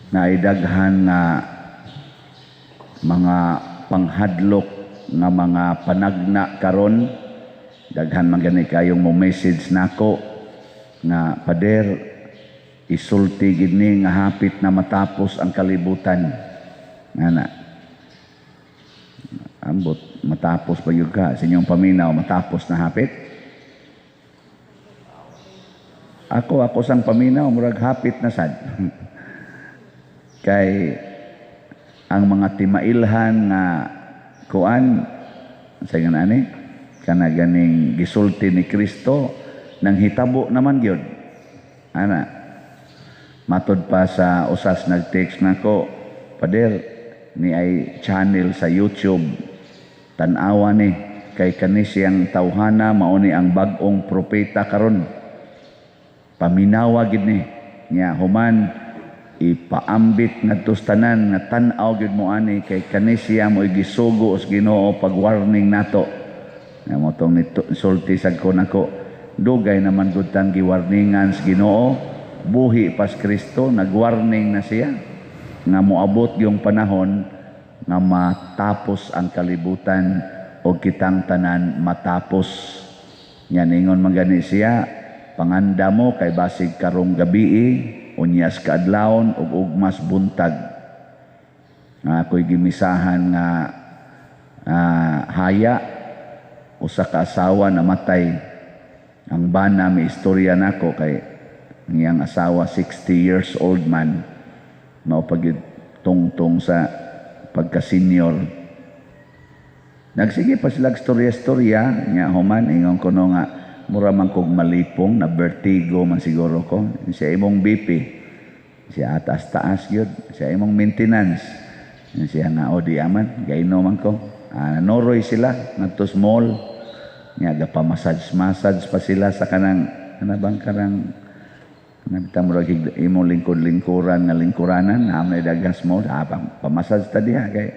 Naay daghan nga mga panghadlok nga mga panagna karon. Daghan man gani kayong mo message nako nga, "Pader, isulti gid ni nga hapit na matapos ang kalibutan." Ngana ambot, matapos pa gyud ka sa inyong paminaw? Matapos na hapit? Ako sang paminaw, murag hapit na sad kay ang mga timailhan nga kuan sa nga ani kana ganing gisulti ni Kristo nang hitabo naman gyud ana. Matod pa sa usas nag-text nako, "Pader, ni ay channel sa YouTube, tan-awa ni kay kani siyang tawhana mao ni ang bag-ong propeta karon, paminawa gid ni nya. Human ipaambit ngadto sa tanan nga tan-aw gyud mo ani kay kani siya mo gisugo sa Ginoo pag warning nato." Nga mo tong sulti sad ko nako, dugay naman gud tang giwarningan sa Ginoo. Buhi pas Kristo, nagwarning na siya nga moabot yung panahon nga matapos ang kalibutan o kitang tanan matapos. Nya ningon man gani siya, "Panganda mo kay basig karong gabii, unyas kaadlawon ug ugmas buntag." Nga ako'y gimisahan nga haya, usa ka asawa namatay ang bana. May istorya nako kay ang iyang asawa 60 years old man, mao pag tungtong sa pagka-senior. Nagsige pa sila istorya-istorya nya. Human ingon ko no nga mura man kog malipong na vertigo man siguro ko. Siya, "Imong BP?" Siya, "Taas-taas gyud." Siya, "Imong maintenance?" Siya nga, "O di aman, gaino man ko." Noroy sila ngadto sa mall nya, gapa-massage massage pa sila sa kanang ana bang karang nabita mo imong lingkod-lingkuran nga lingkuranan na may daghang mall. Pa-massage ta diha kay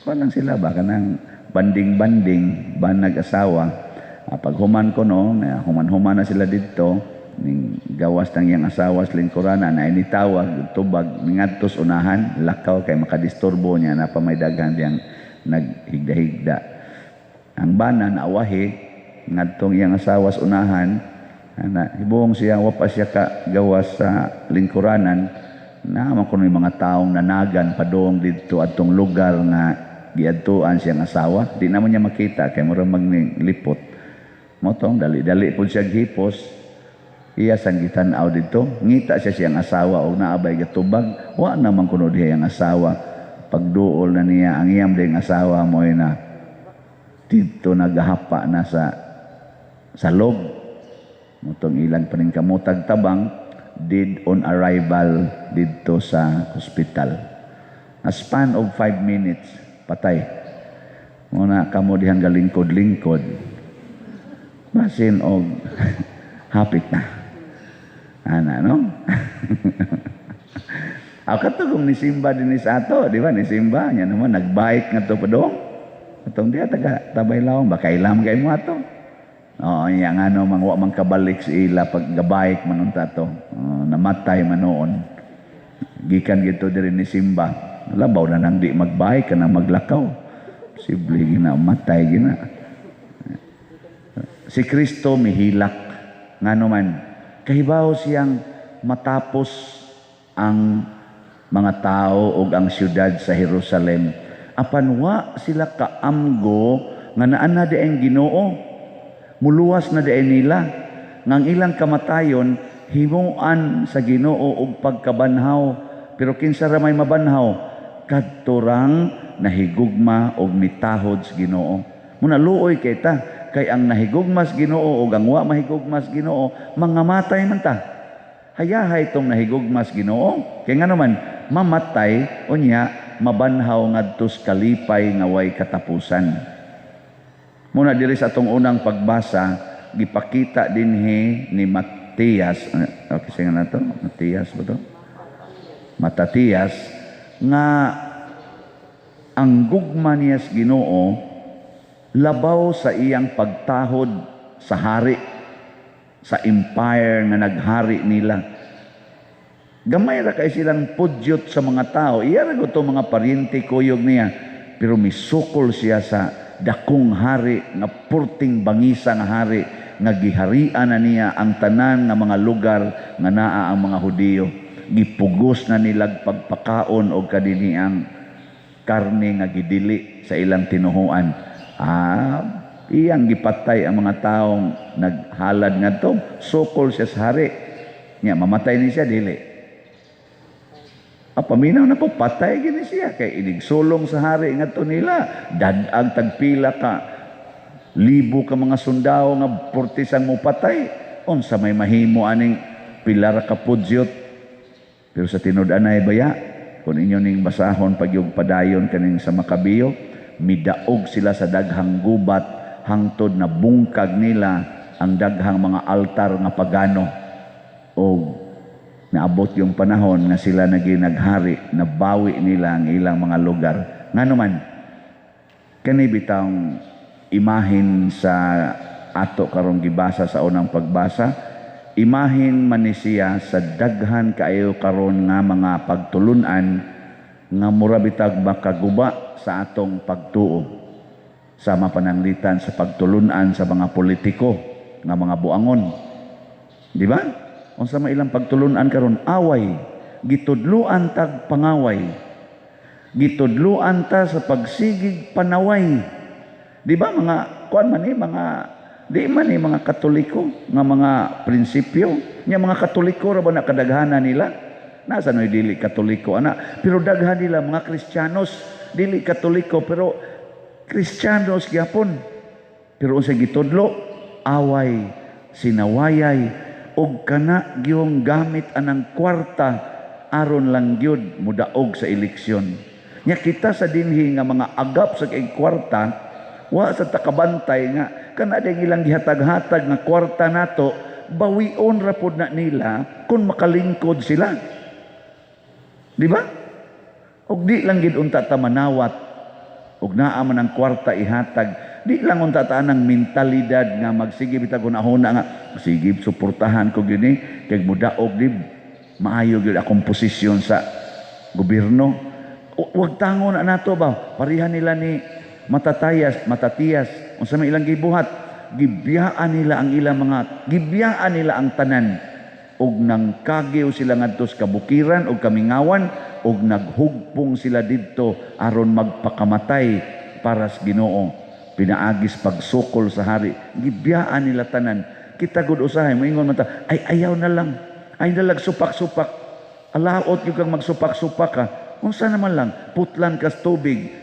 kuan lang sila ba, kanang banding-banding ba nag-asawa. Pag human ko no, na human-human na sila didto, ning gawas nang iyang asawa sa lingkuranan na initawag tubag ningadtos unahan, lakaw kay makadisturbo niya na pa may daghan diyang naghigda-higda. Ang bana naawahi ngadtong iyang asawa sa unahan ana, hibuong siya wa pa siya ka gawas sa lingkuranan, na man kuno yung mga taong nanagan padung didto adtong lugar nga giadtuan siyang asawa. Di naman niya makita kay mura maglipot. Motong dali-dali pud siya hipos, iya sang gitan-aw didto, ngita siya siyang asawa og naabay gatubag. Wa naman kuno diha ang asawa. Pagduol na niya ang iyang ding asawa mo na didto nagahapa na sa salog. Motong ilang paningkamotag tabang, dead on arrival didto sa hospital. A span of 5 minutes, patay. Muna kamo dihang galingkod-lingkod, basin og hapit na. Ana, no? Ako kato kung nisimba din ni sa ato, di ba? Nisimba, niya naman, nagbike nga to padong. Atong diya, taga tabay lawong, baka ilam kay mo ato. Oo, iya nga no, mang wa man kabalik sa ila pag gabike man unta to. Oh, namatay man noon. Gikan gito diri ni Simba. Labaw na nang di magbike ka na maglakaw. Posible gina, matay gina. Si Kristo mihilak. Ngano man, kahibaw siyang matapos ang mga tao ug ang siyudad sa Jerusalem. Apan wa sila kaamgo nga naa na di ang Ginoo. Muluwas na di nila. Nga ang ilang kamatayon himuan sa Ginoo og pagkabanhaw. Pero kinsa ra may mabanhaw? Kadto rang nahigugma og mitahod sa Ginoo. Muna luoy kay ta kay ang nahigugma sa Ginoo ug ang wa mahigugma sa Ginoo, mangamatay man ta. Hayahay tong nahigugma sa Ginoo. Kay ngano man mamatay, unya mabanhaw ngadto sa kalipay nga way katapusan. Muna diri sa atong unang pagbasa, gipakita dinhi ni Matias, okay sige na to, Matias ba to? Matatias nga ang gugma niya sa Ginoo labaw sa iyang pagtahod sa hari, sa empire nga naghari nila. Gamay ra kay silang pudyot sa mga tao. Iya ra gud to mga paryente, kuyog niya. Pero misukol siya sa dakong hari nga purting bangisa nga hari nga giharian na niya ang tanan nga mga lugar nga naa ang mga Hudiyo. Gipugos na nilag pagpakaon og kadiniang karne nga gidili sa ilang tinuhuan. Iyang gipatay ang mga taong naghalad ngadto. Sukol siya sa hari. Nya mamatay ni siya, dili? Paminaw na ko, patay gini siya kay inigsulong sa hari ngadto nila. Dag-ang tagpila ka libo ka mga sundao nga portisang mo patay. Unsa may mahimo aning pila ra ka pudyot? Pero sa tinud-anay baya, kung inyo ning basahon pagyug padayon kaning sa Makabiyo, midaog sila sa daghang gubat hangtod na bungkag nila ang daghang mga altar nga pagano. O naabot yung panahon nga sila naging naghari, nabawi nila ang ilang mga lugar. Ngano man, kani bitawng imahin sa ato karong gibasa sa unang pagbasa, imahin man ni siya sa daghan kaayo karon nga mga pagtulunan nga mura bitag makaguba sa atong pagtuo. Sama pananglitan sa pagtulunan sa mga politiko nga mga buangon. Di ba? Unsa may ilang pagtulunan karon? Away. Gitudluan tag pangaway. Gitudluan ta sa pagsigig panaway. Di ba mga kuan man ni mga di man ni mga Katoliko nga mga prinsipyo nya? Mga Katoliko ra ba na kadaghanan nila? Nasa noy dili Katoliko ana, pero daghan nila mga Kristiyanos, dili Katoliko pero Kristiyanos gyapon. Pero unsa gitudlo? Away, sinawayay, og kana gyung gamit anang kwarta aron lang gyud mudaog sa eleksyon. Nya kita sa dinhi nga mga agap sa kay kwarta, wa sa takabantay nga kana ding ilang gihatag-hatag nga kwarta nato, bawion ra pod na nila kung makalingkod sila. Di ba? Og di lang gid unta ta manawat og naa man ang kwarta ihatag, di lang unta ta anang mentalidad nga magsige bitag hunahuna nga sige suportahan ko gyud ni kay mudaog di maayo gyud akong posisyon sa gobyerno. Wag tango na nato ba, pareha nila ni Matatayas, Matatias. Unsa may ilang gibuhat? Gibiyaan nila ang ilang mga, gibiyaan nila ang tanan og nang kagiw sila ngadto sa kabukiran og kamingawan og naghugpong sila didto aron magpakamatay para sa Ginoo pinaagis pagsukol sa hari. Gibiyaan nila tanan. Kita gud usahay moingon man ta, "Ay, ayaw na lang, ay nalag supak-supak." Alaot yung kang magsupak-supak ka. Unsa naman lang, putlan kas tubig,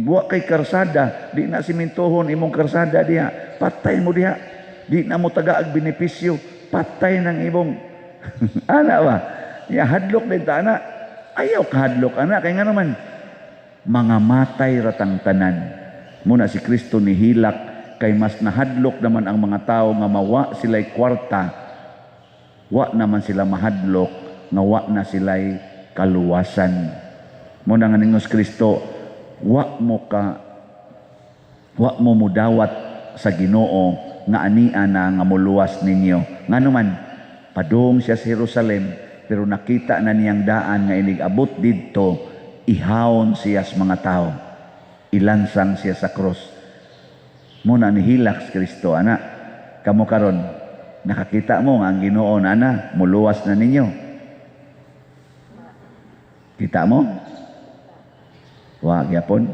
wa kay karsada, di na simintohon imong karsada diha, patay mo diha. Di na mo tagaag benepisyo, patay ng imong ana ba ya. Hadlok din ta ana. Ayaw kahadlok ana kay nga naman mga matay ratang tanan. Muna si Kristo nihilak kay mas nahadlok naman ang mga tao nga mawa sila'y kwarta. Wa naman sila mahadlok nga wa na sila'y kaluwasan. Muna nga ningos Kristo, wa mo mudawat sa Ginoo nga ania na nga muluwas ninyo. Ngano man, padung siya sa Jerusalem, pero nakita na niyang daan nga inig abot didto, ihawon siya sa mga tao. Ilansang siya sa cross. Muna nihilak si Kristo ana. Kamo karon nakakita mo nga ang Ginoo na ana muluwas na ninyo. Kita mo? Wa gyapon.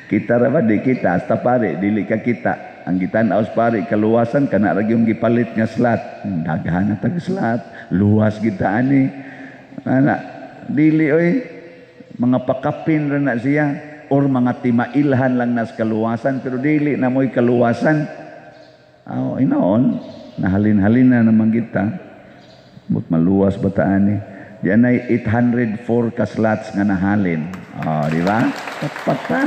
Kita ra ba di kita hasta pare dili ka kita. Ang gitan-aw sa pare kaluwasan kana ra gyung gipalit nga slot. Daghan na tag slot, luwas kita ani. Ana dili oy, mga pakapin ra na siya or mga timailhan lang nas kaluwasan, pero dili na mo'y kaluwasan. Aw, inoon, nahalin-halin na naman kita. But maluwas ba ta ani? Diyan ay 804 ka slots nga nahalin. Oh, di ba? Patpata.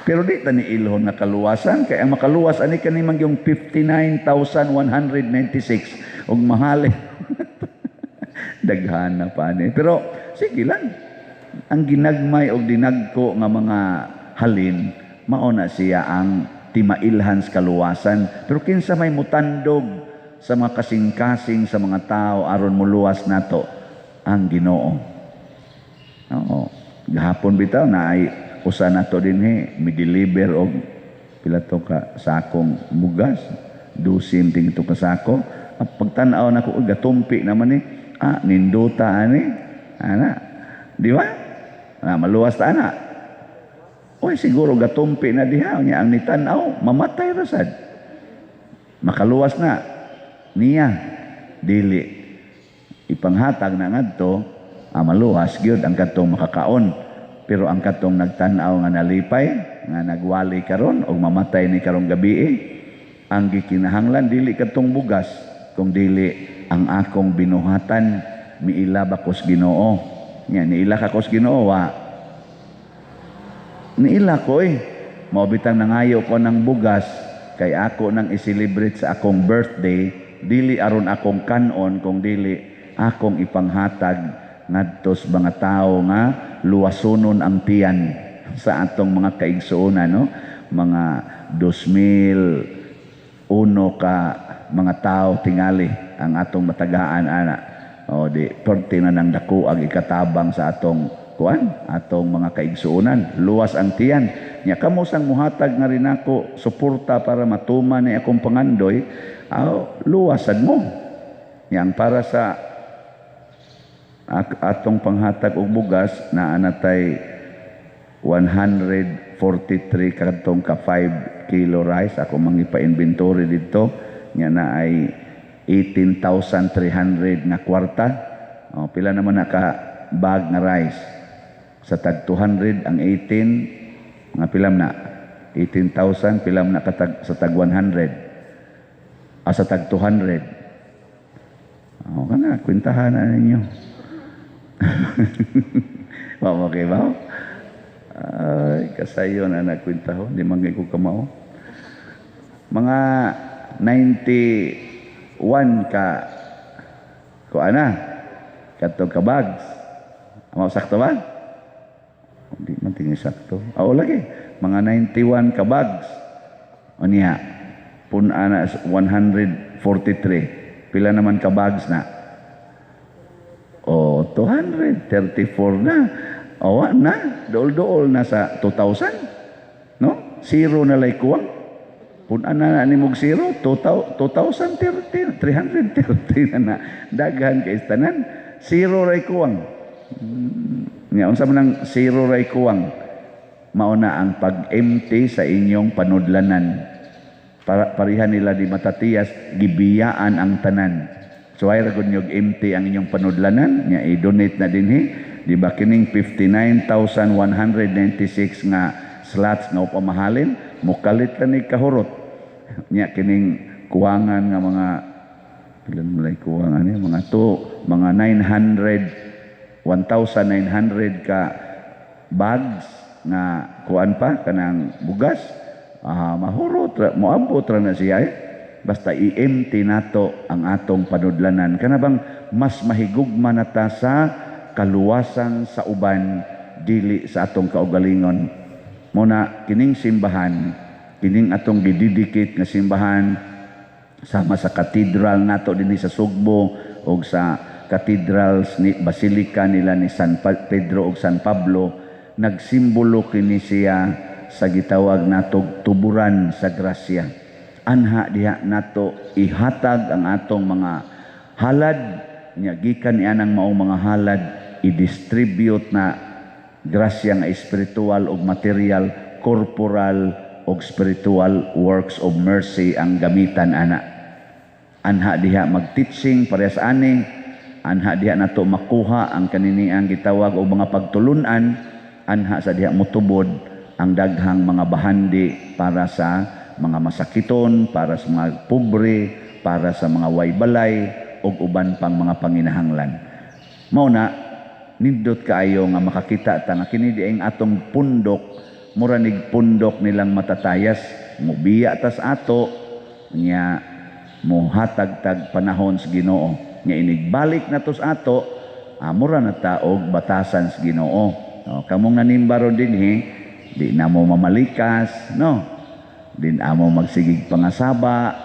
Pero di ta ni ilhon nga kaluwasan kay ang makaluwas ani kani man yung 59,196 ug mahalin. Daghan na pa ani. Pero sige lang. Ang ginagmay og dinagko nga mga halin, mao na siya ang timailhan sa kaluwasan. Pero kinsa may mutandog sa mga kasing-kasing sa mga tao aron muluwas nato ang Ginoo. Oo. Gahapon bitaw na ay usa nato dinhi mi-deliver og pila to ka sakong bugas, dusin ting to ka sako. Pagtan-aw nako, uy, gatumpi naman ni. Ah, nindota ani. Ana. Di ba? Ah, maluwas ta ana. Oy, siguro gatumpi na diha nya ang nitan-aw, mamatay ra sad. Makaluwas na niya, dili ipanghatag na ngadto, ah, maluwas gyud ang kadtong makakaon, pero ang kadtong nagtan-aw nga nalipay nga nagwali karon og mamatay ni karong gabi eh, ang gikinahanglan dili kadtong bugas kung dili ang akong binuhatan. Miila ba kos Ginoo? Nya niila ka kos Ginoo? Wa niila ko eh. Mao bitang nangayo ko ng bugas kay ako nang i-celebrate sa akong birthday, dili aron akong kanon kung dili akong ipanghatag ngadto sa mga tawo nga luwasonon ang tiyan sa atong mga kaigsuonan, no? Mga 2001 ka mga tao tingali ang atong matagaan ana. O di perti na nang dako ang ikatabang sa atong kuan, atong mga kaigsuonan, luwas ang tiyan. Nya kamo sang muhatag nga rin ako suporta para matuman ni akong pangandoy, aw, luwasan mo. Yang para sa atong panghatag og bugas naa natay 143 kadtong ka 5 kilo rice. Ako mangipa-inventory didto nya na ay 18,300 nga kwarta. O, pila naman na ka bag nga rice sa tag 200 ang 18? Mga pila na 18,000? Pila na katag sa tag 100, ah, sa tag 200? O, kana kwentahan na ninyo. Wa mo kay ba? Ay, kasayon na nagkwentahon, di man ko kamao. Mga 91 ka ko ana kadtong ka bags. Mao sakto ba? Di man tingin sakto. Oo lagi. Mga 91 ka bags. O niya, pun ana 143. Pila naman ka bags na? O, 234 na. O, wa na. Dool-dool na sa 2,000. No? Zero na lay kuwang. Pun-an na na ni mog zero, 2,030, 330 na na. Daghan kay tanan. Zero ray kuwang. Nya unsa man ang zero ray kuwang? Mao na ang pag-empty sa inyong panudlanan. Para, parihan nila di Matatiyas, gibiyaan ang tanan. So ay ra gud nyog empty ang inyong panudlanan, nya i-donate na dinhi. Di ba kining 59,196 nga slots nga upamahalin, mukalit lang ni kahurot. Nya kining kuwangan nga mga pila man lay kuwangan ni mga to, mga 900, 1,900 ka bags nga kuan pa kanang bugas, ah, mahurot ra, moabot ra na siya eh. Basta i-empty nato ang atong panudlanan, kana bang mas mahigugma na ta sa kaluwasan sa uban, dili sa atong kaugalingon. Mo na kining simbahan, kining atong gididikit nga simbahan, sama sa katedral nato dinhi sa Sugbo og sa cathedrals ni Basilica nila ni San Pedro ug San Pablo, nagsimbolo kini siya sa gitawag natog tuburan sa grasya. Anha diha nato ihatag ang atong mga halad, nya gikan niya ang maong mga halad i-distribute na grasya nga espiritual ug material, corporal ug spiritual works of mercy ang gamitan ana. Anha diha mag-teaching parehas ani, anha diha nato makuha ang kaniniang gitawag og mga pagtulunan, anha sa diha motubod ang daghang mga bahandi para sa mga masakiton, para sa mga pobre, para sa mga waybalay ug uban pang mga panginahanglan. Mao na nindot kaayo nga makakita ta nga kini dieng atong pundok mura nig pundok nilang Matatayas, mubiya tas ato nya mohatag tag panahon sa Ginoo. Nya inigbalik na tos ato, ah, mura na ta og batasan sa Ginoo. O, kamong nanimba ron dinhi, di na mo mamalikas, no? Di na mo magsigig pangasaba.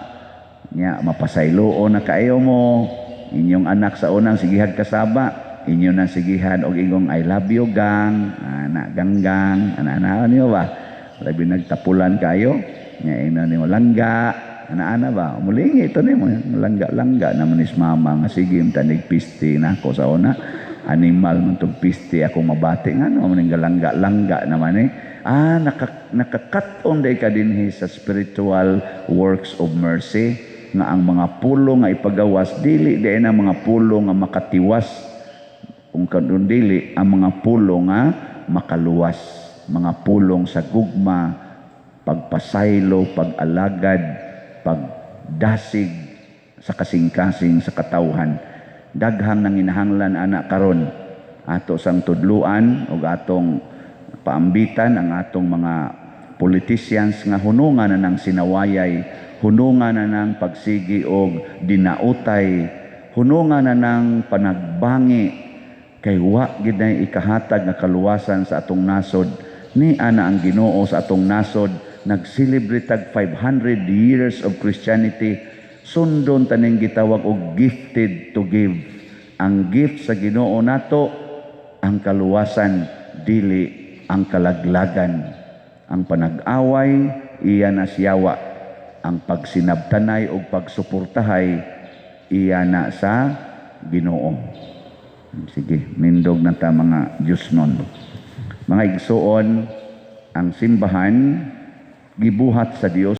Nya mapasayloon na kaayo mo inyong anak. Sa unang sigihag kasaba, inyo nang sigihan og ingong "I love you, gang," ana, "ganggang," ana ana niyo ba? Labi nagtapulan kayo nya, ina nimo, "Langga," ana ana ba? Mulingi ito nimo, "Langga, langga naman is mama nga sige tanig pisti nako." Sa una, animal man tong pisti akong mabati, ngano man galangga langga naman eh. Nakakat-on day ka dinhi sa spiritual works of mercy, nga ang mga pulong nga ipagawas dili di na mga pulong nga makatiwas, kung kanun dili ang mga pulong nga makaluwas, mga pulong sa gugma, pagpasaylo, pag-alagad, pagdasig sa kasing-kasing sa katawhan. Daghang nanginahanglan ana karon. Ato sang tudluan ug atong paambitan ang atong mga politicians nga hunungan na ng sinawayay, hunungan na ng pagsigi og dinautay, hunungan na ng panagbangi, kay wa gid nay ikahatag nga kaluwasan sa atong nasod. Ni ana ang Ginoo sa atong nasod. Nag-celebrate tag 500 years of Christianity. Sundon taning gitawag og gifted to give. Ang gift sa Ginoo nato ang kaluwasan, dili ang kalaglagan. Ang panag-away, iya na siyawa. Ang pagsinabtanay o pagsuportahay, iya na sa Ginoo. Sige, nindog na ta, mga Diyos nun. Mga igsuon, ang simbahan gibuhat sa Dios.